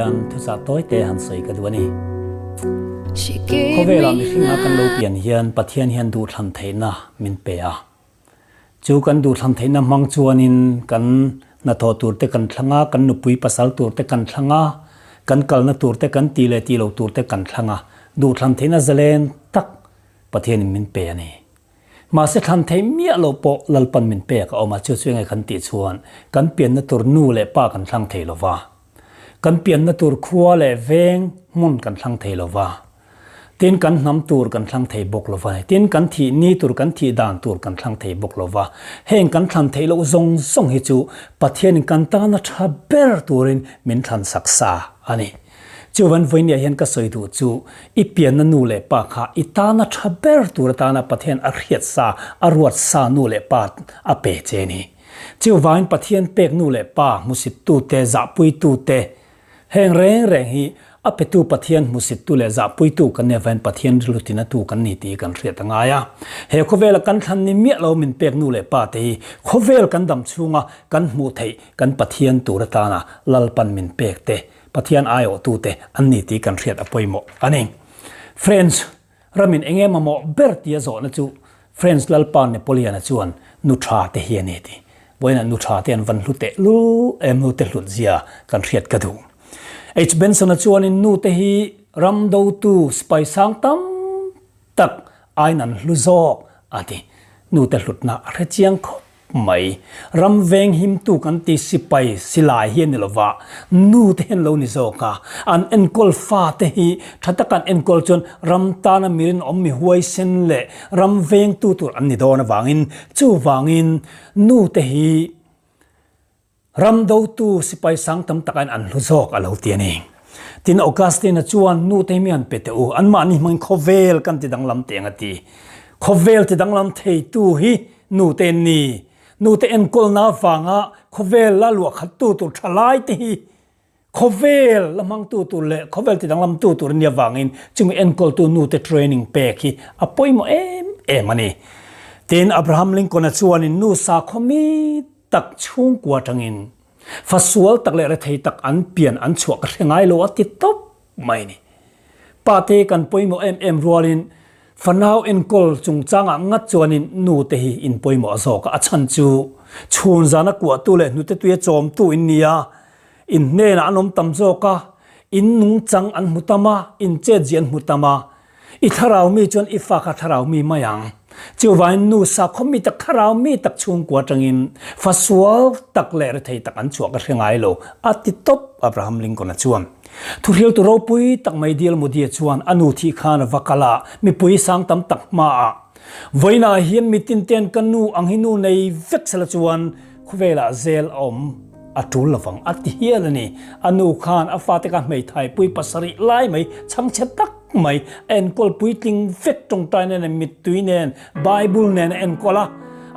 hian thuchah tawi te han sawi ka duh a ni. Khawvelah mihringa kan lo pian hian Pathian hian duhthlan theihna min pe a. Chu kan duhthlan theihna hmang chuanin kan hnathawh tur te kan thlang a, kan nupui pasal tur te kan thlang a, kan kalna tur te kan tih leh tih loh tur te kan thlang a. Duhthlan theihna zalen tak Pathianin min pe a ni. Mahse thlan thei miah loh pawh Lalpan min pek a awm a, chu chu enge kan tih chuan kan pianna tur nu leh pa kan thlang thei lo va, kan pianna tur khua leh veng hmun kan thlang thei lo va, tin kan hnam tur kan thlang thei bawk lo va, tin kan thih ni tur kan thih dan tur kan thlang thei bawk lo va, heng kan thlan theih loh zawng zawng hi chu Pathianin kan tana tha ber turin min thlan sak sa a ni. Chuvan vawinia hian ka sawi duh chu i pianna nu leh pa kha i tana tha ber tur atana Pathian a hriat sa, a ruat sa nu leh pa a pe che ni. Chuvangin Pathian pek nu leh pa hmusittute, zahpuitute, heng reng reng hi a petu Pathian hmusittu leh zahpuitu kan nih avangin Pathian rilru tinatu kan ni tih kan hriat a ngai a. He khawvela kan thlan ni miah lo min pek nu leh pa te hi khawvel kan dam chhunga kan hmuh theih kan Pathian tur atana Lalpan min pek te Pathian aiawhtute an ni tih kan hriat a pawimawh a ni. French ramin eng emaw mawh ber tia zawhna chu French lalpa Napoleon-a chuan nu tha te hi a ni tih. Vawiinah nu tha te an van hlu teh lul em nu te hlut zia kan hriat ka duh. H. Benson-a chuanin nu te hi ram dotu sipai sang tam tak aiin an hlu zawk a ti. Nu te hlutna a hre chiang khawp mai. Ram veng himtu kan ti sipai silai hi a ni lova, nu te hian lo ni zawk a. An enkawl fa te hi tha taka an enkawl chuan ram tana mirin awm mi huaisen leh ram vengtu tur an ni dawn avangin chuvangin nu te hi Ram dotu sipai sang tam tak aiin an hlu zawk a lo ti a ni. Tin, Augustine-a chuan nu te hi mi han pe teh u, anmahni hmangin khawvel kan ti danglam teh ang a ti. Khawvel ti danglam theitu hi nu te an ni. Nu te enkawlna avanga khawvel la luahkhattu tur thalai te hi khawvel la hmangtu tur leh khawvel ti danglamtu tur an nih avangin chumi enkawltu nu te training pek hi a pawimawh em em a ni. Tin, Abraham Lincoln-a chuanin nu sakhaw mi tak chhungkua atangin fasual tak leh rethei tak an pian an chhuah ka hre ngai lo a ti tawp mai ni. Pate kan pawimawh em em rualin fanau enkawl chungchangah ngat chuanin nu te hi in pawimawh a zawk a, a chhan chu chhun zana kuahtu leh hnute tuia chawmtu in ni a, in hnenah an awm tam zawk a, in nungchang an hmu tam a, in chetziah an hmu tam a, I thlarau mi chuan i fa kha thlarau mi mai ang. Chuvangin nu sakhaw mi tak thlarau mi tak chhungkua atangin fa sual tak leh rethei tak an chhuah ka hre ngai lo, a ti tawp Abraham Lincoln-a chuan. Thuhriltu ropui tak mai Dil Modi-a chuan a nu thih khan a va kal a, mipui sang tam tak hmaah, Vawiinah hian mitin ten ka nu ang hi nu nei vek sela chuan khawvelah zel a awm a tul lovang a ti hial a ni. A nu khan a fate kha hmeithai pui pasarih lai mai chhangchhe tak mai a enkawl puitling vek tawngtai nen mittui nen Bible nen a enkawl a,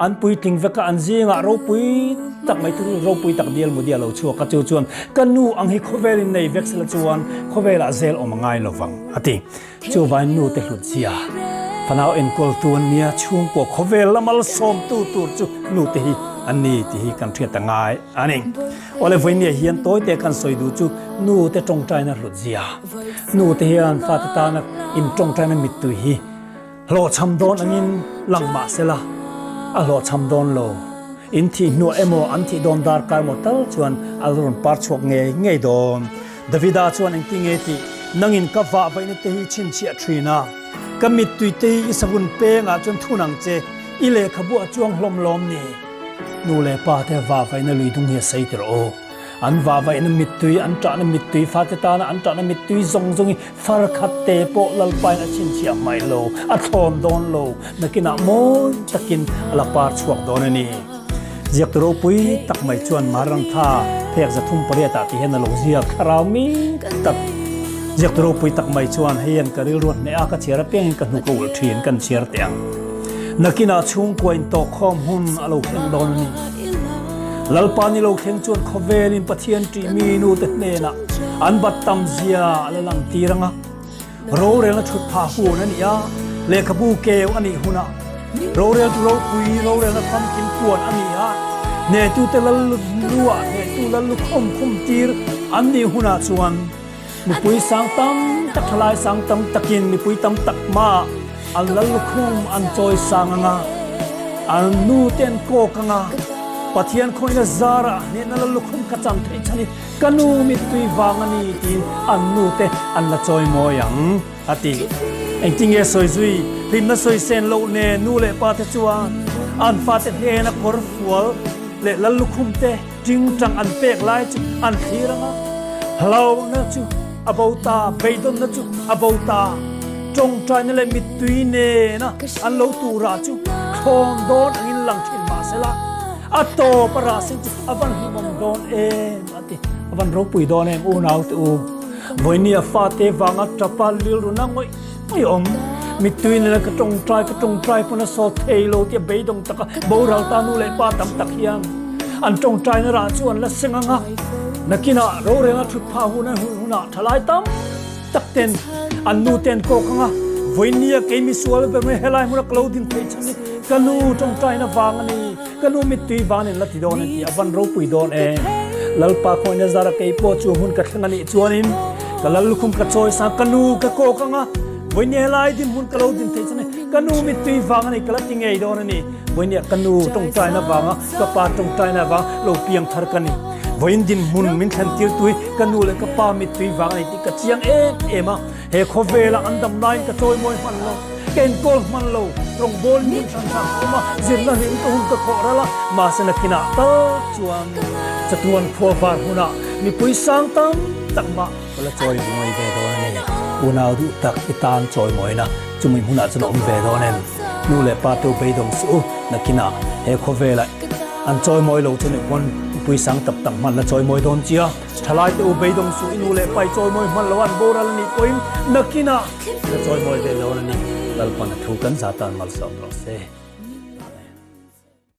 an puitling vek a, an zingah ropui tak mai thil ropui tak dial mu dial lo chhuak a, chu chuan ka nu ang hi khawvelin nei vek sela chuan khawvelah zel awm a ngai lovang a ti. Chuvain nu te hlut zia fanau enkawltu an nia, chhungkua khawvel la malsawmtu tur chu nu te hi an ni tih hi kan hriat a ngai a ni. Awle vawinia hian tawite kan sawi duh chu nu te tawngtaina hlut zia, nu te hian fate tana in tawngtaina mittui hi hlawhchham dawn angin lang mah sela a hlawhchham dawn lo. In thih hnuah emaw an thih dawn darkar emaw tal chuan a la rawn par chhuak ngei ngei dawn. Davida chuan engti nge tih nangin ka vah vaihna te hi chhinchhiah thin a, ka mittui te hi i savun pengah chuan thun ang che, i lehkhabu a chuang hlawm lawm ni? Nu leh pa te vah vaihna lui dung hi a sei tirh aw. An vah vaihna mittui, an ṭahna mittui, fate tana an ṭahna mittui zawng zawng hi far khat te pawh Lalpain a chhinchhiah hmaih lo, a thlawn dawn lo, nakinah mawi takin a la par chhuak dawn a ni. Ziaktu ropui tak mai chuan Marantha phek 308 ah ti hian a lo ziak thlarau mi tak. Ziaktu ropui tak mai chuan hei an ka rilru a hneh a, ka chhiar apiangin ka hnuk a ulh thin, kan chhiar teh ang. Nakinah chhungkua intawhkhawm hun a lo thleng dawn a ni. Lalpa ni lo thleng chuan khawvelin Pathian ṭih mi nute hnenah an bat tam zia a la lang tir ang a. Rorelna thut phah hun a ni a, lehkhabu keu a nih hunah roreltu ropui rorelna famkim puan a ni a, hnehtute lal luah hnehtu lal lukhawm khum tir an nih hunah chuan. Mipui sang tam tak, thalai sang tam takin mipui tam tak hmaah an lal lukhum an chawi sang anga, an nu te an kawk anga, Pathian khawihna zarah hnehna lal lukhum ka chan theih chhan hi ka nu mittui vang a ni tiin an nu te an la chawi mawi ang a ti. Engtinge sawi zui, hlimna sawi sen loh nen nu leh pa te chuan an fate hnena kawr fual leh lal lukhum te Tingtang an pek lai chu an thlir ang a, hlauhna chu a bo ta, beidawnna chu a bo ta. Tawngtaina leh mittui nena an lo turah chu thlawn dawn angin lang thin mah sela, a tawp a rah sen chu a van hlimawm dawn em a ti. A van ropui dawn em unau te u. Vawinia fate vanga tapa rilruna ngawih ngawih awm. Mittui nena ka tawngtai ka tawngtai pawn a sawt thei lo tia beidawng taka boral ta nu leh pa tam tak hian an tawngtaina rah chu an la seng ang a. Nakinah roreng a thut phah hun an hun hunah thalai tam tak ten an nu te an kawk ang a, Vawinia kei misual ber mai helai hmuna ka lo din theih chhan hi ka nu tawngtaina vang a ni. Ka nu mittui van in la ti dawn a ti, a van ropui dawn e. Lalpa khawngaihna zara kei pawh chu hmun ka thleng a nih chuanin ka lal lukhum ka chawi sang, ka nu ka kawk ang a, vawinia helai dinhmun ka lo din theih chuan ka nu mittui vang a ni, ka la ti ngei dawn a ni. Vawinia ka nu tawngtaina vanga ka pa tawngtaina vang lo piang thar ka ni. Vawiin dinhmun min thlen tir tui ka nu leh ka pa mittui vang a ni tih ka chiang em em a, he khawvela an dam laiin ka chawimawi hman lo. Ka enkawl hman lo, rawngbâwl hmun hran hran ka awm a, zirna hlim ka hun ka khawh ral a, mahse nakinah tal chuan chatuan khua var hunah mipui sang tam tak mah ka la chawimawi ve dawn a ni. Unau duh tak i tan chawimawina chumi hmunah chuan a awm ve dawn em? Nu leh pa teu beidawng suh u, nakinah he khawvelah an chawimawi lo chu nih pawn mipui sang tak tak hman la chawimawi dawn chia. Thalai te u beidawng suh i nu leh pa i chawimawi hman lo an boral a nih pawhin nakinah, Ka chawimawi ve dawn a ni. Lalpan a thu kan za tan malsawm rawh se.